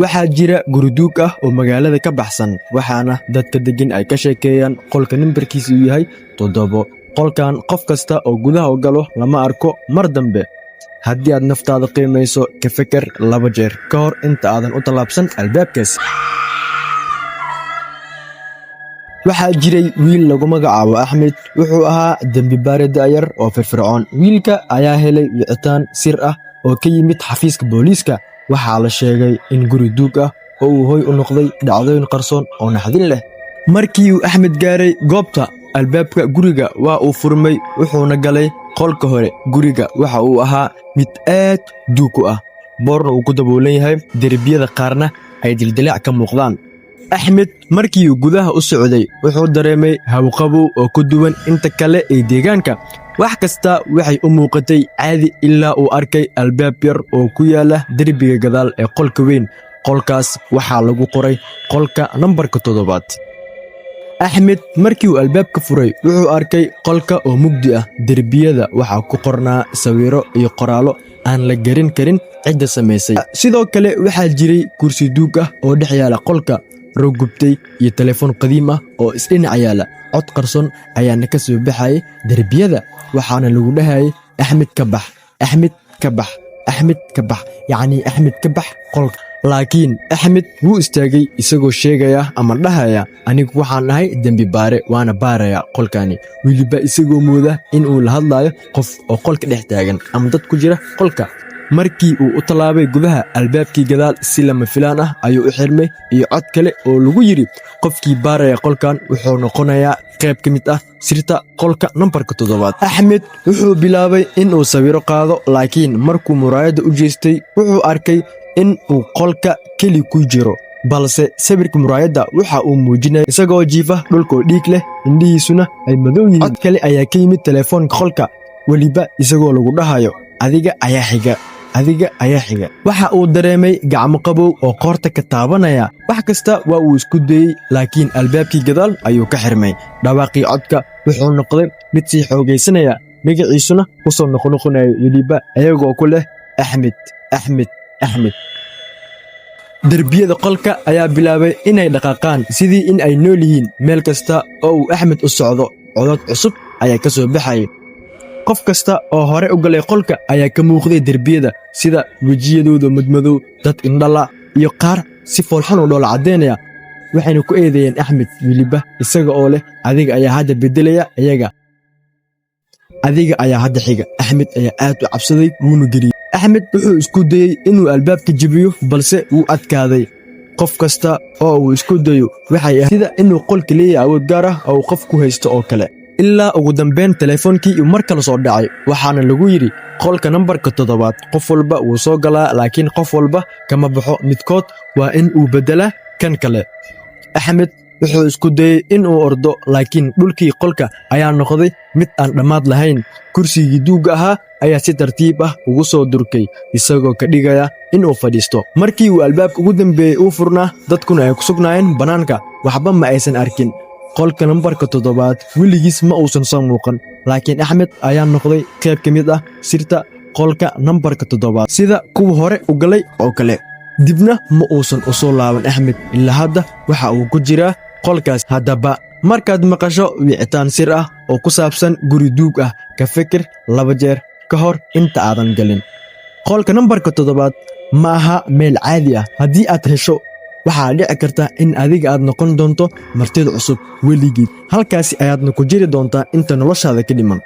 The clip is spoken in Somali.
Waxaa jira guri duug ah oo magaalada ka baxsan, waxaana dadka deggan ay ka sheekeeyaan qolka nambarkiisu uu yahay 7. Qolkan qof kasta oo gudaha u galo lama arko mar dambe. Haddii aad naftaada qiimayso, ka feker laba jeer ka hor inta aadan u tallaabsan albaabkaas. Waxaa jiray wiil lagu magacaabo Axmed. Wuxuu ahaa dembi baare da'yar oo firfircoon. Wiilka ayaa helay wicitaan sir ah oo ka yimid xafiiska booliiska. Waxaa la sheegay in guri duug ah oo uu hoy u noqday dhacdooyin qarsoon oo naxdin leh. Markii uu Axmed gaaray goobta, albaabka guriga waa uu furmay, wuxuuna galay qolka hore. Guriga waxa uu ahaa mid aad duug u ah, boorna uu ku daboolan yahay, derbiyada qaarna ay dildilaac ka muuqdaan. Axmed markii uu gudaha u socday, wuxuu dareemay hawqabow oo ka duwan inta kale ee deegaanka. Wax kasta waxay u muuqatay caadi ilaa uu arkay albaab yar oo ku yaala derbiga gadaal ee qolka weyn. Qolkaas waxaa lagu qoray qolka nambarka 7aad. Axmed markii uu albaabka furay, wuxuu arkay qolka oo mugdi ah. Derbiyada waxaa ku qornaa sawirro iyo qoraallo aan la garan karin cidda samaysay. Sidoo kale waxaa jiray kursi duug ah oo dhex yaala qolka, roog gubtay iyo telefoon qadiim ah oo isdhinac yaala. Cod qarsoon ayaana ka soo baxayay derbiyada, waxaana lagu dhahayay: "Axmed, ka bax! Axmed, ka bax! Axmed, ka bax!" Yacnii, "Axmed, ka bax qolka." Laakiin Axmed wuu istaagay, isagoo sheegaya ama dhahaya: "Anigu waxaan ahay dembi baare, waana baaraya qolkani." Weliba isagoo mooda in uu la hadlayo qof oo qolka dhex taagan ama dad ku jira qolka. Markii uu u tallaabay gudaha, albaabkii gadaal si lama filaan ah ayuu u xirmay, iyo cod kale oo lagu yidhi: "Qofkii baaraya qolkan wuxuu noqonayaa qayb ka mid ah sirta qolka nambarka 7aad." Axmed wuxuu bilaabay in uu sawiro qaado, laakiin markuu muraayadda u jeestay, wuxuu arkay in uu qolka keli ku jiro, balse sawirka muraayadda waxa uu muujinaya isagoo jiifa dhulkoo dhiig leh, indhihiisuna ay madow yihiin. Cod kale ayaa ka yimid telefoonka qolka, weliba isagoo lagu dhahayo: "Adiga ayaa xiga, adiga ayaa xiga." Waxa uu dareemay gacmo qabow oo qoorta ka taabanaya. Wax kasta waa uu isku dayey, laakiin albaabkii gadaal ayuu ka xirmay. Dhawaaqii codka wuxuu noqday mid sii xoogaysanaya, magaciisuna ku soo noqnoqonayo, weliba ayagoo ku leh: "Axmed, Axmed, Axmed." Derbiyada qolka ayaa bilaabay inay dhaqaaqaan sidii in ay nool yihiin. Meel kasta oo uu Axmed u socdo, codod cusub ayaa ka soo baxayay. Qof kasta oo hore u galay qolka ayaa ka muuqday derbiyada, sida wejiyadooda madmadow, dad indhala iyo qaar si foolxun u dhoola caddaynaya. Waxayna ku eedeeyeen Axmed, weliba isaga oo leh: "Adiga ayaa hadda beddelaya iyaga, adiga ayaa hadda xiga." Axmed ayaa aad u cabsaday, wuuna geliyey. Axmed wuxuu isku dayey inuu albaabka jebiyo, balse wuu adkaaday. Qof kasta oo uu isku dayo waxay ahayd sida inuu qolka leeyahay awood gaar ah oo uu qof ku haysto oo kale, ilaa ugu dambeyn teleefoonkii uu mar kale soo dhacay, waxaana lagu yidhi: "Qolka nambarka 7aad qof walba wuu soo galaa, laakiin qof walba kama baxo. Midkood waa in uu beddelaa kan kale." Axmed wuxuu isku dayey in uu ordo, laakiin dhulkii qolka ayaa noqday mid aan dhammaad lahayn. Kursigii duugga ahaa ayaa si tartiib ah ugu soo durkay, isagoo ka dhigaya inuu fadhiisto. Markii uu albaabka ugu dambeeyey uu furnaa, dadkuna ay ku sugnaayeen bannaanka, waxba ma aysan arkin. Qolka nambarka 7aad weligiis ma uusan soo muuqan, laakiin Axmed ayaa noqday qayb ka mid ah sirta qolka nambarka 7aad, sida kuwa hore u galay oo kale. Dibna ma uusan u soo laaban Axmed. Ilaa hadda waxa uu ku jiraa qolkaas. Haddaba, markaad maqasho wicitaan sir ah oo ku saabsan guri duug ah, ka fikir laba jeer ka hor inta aadan galin. Qolka nambarka 7aad ma aha meel caadi ah. Haddii aad hesho, waxaa dhici karta in adiga aad noqon doonto martida cusub weligeed. Halkaasi ayaadna ku jiri doontaa inta noloshaada ka dhiman.